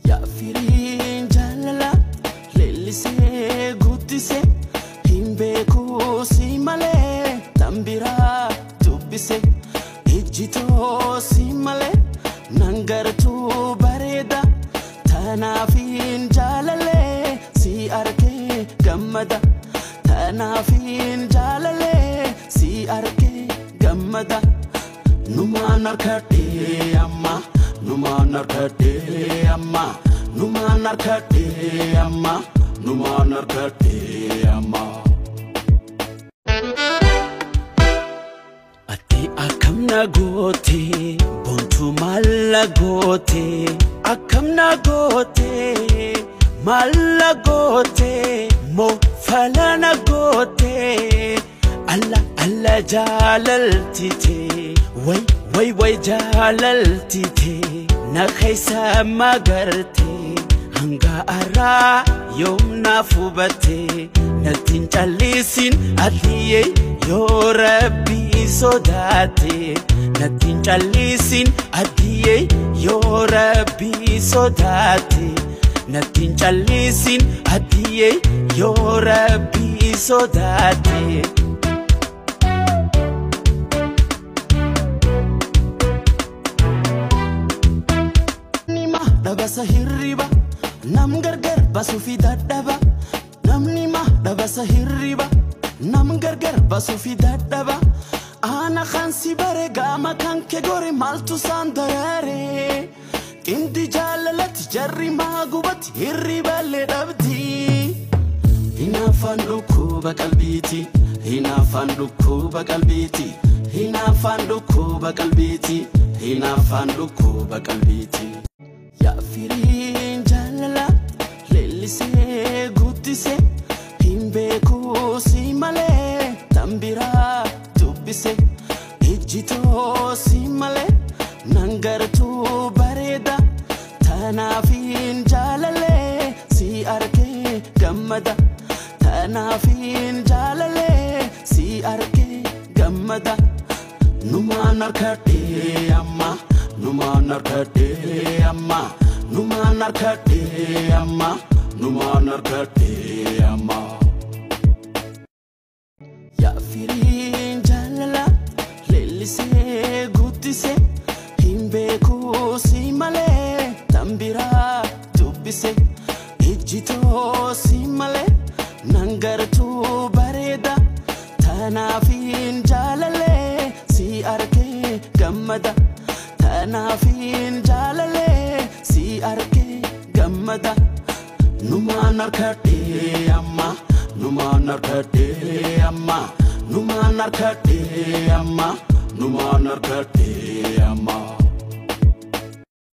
Yaa firiin jaalala leellisee guddise hin beeku si malee tan biraa dubbise ijjitoo si malee nan gartuu bareeda tanaafiin jaalalee si arkee gammada tanaafiin jaalalee si arkee gammada numaan arkadhee amma numaan arkadhee amma numaan arkadhee amma numaan arkadhee amma. Ati akkam na goote bontu maal goote akkam na goote maal goote moo fala na goote alla alla jaalaltite way way way jaalaltite na keessa magarte hanga arraa yoom naaf hubatte nattiin callisin atiyyee yoo rabbii sodaate nattiin callisin atiyyee yoo rabbii sodaate nattiin callisin atiyyee yoo rabbii sodaate. Dhabasa hirriba nam gargar basuufi dadhaba namni ma dhabasa hirriba nam gargar basuufi dadhaba ana kan si bare gaama kan kee gore maaltu saan daraare qindi jaalalatti jarri maa gubatti hirriballee dhabdi. Hinaafaan dhukkuba qalbiiti hinaafaan dhukkuba qalbiiti hinaafaan dhukkuba qalbiiti hinaafaan dhukkuba qalbiiti. Yaa firiin jaalala leellisee guddise hin beeku si malee tan biraa dubbise ijjitoo si malee nan gartuu bareeda tanaafiin jaalalee si arkee gammada tanaafiin jaalalee si arkee gammada numaan arkadhee amma. Numaan arkadhee amma numaan arkadhee amma numaan arkadhee amma. Yaa firiin jaalala leellisee guddise hin beeku si malee tan biraa dubbise ijjitoo si malee nan gartuu bareeda tanaafiin jaalalee si arkee gammada. Tanaafiin jaalalee si arkee gammada numaan arkadhee amma numaan arkadhee amma numaan arkadhee amma numaan arkadhee amma.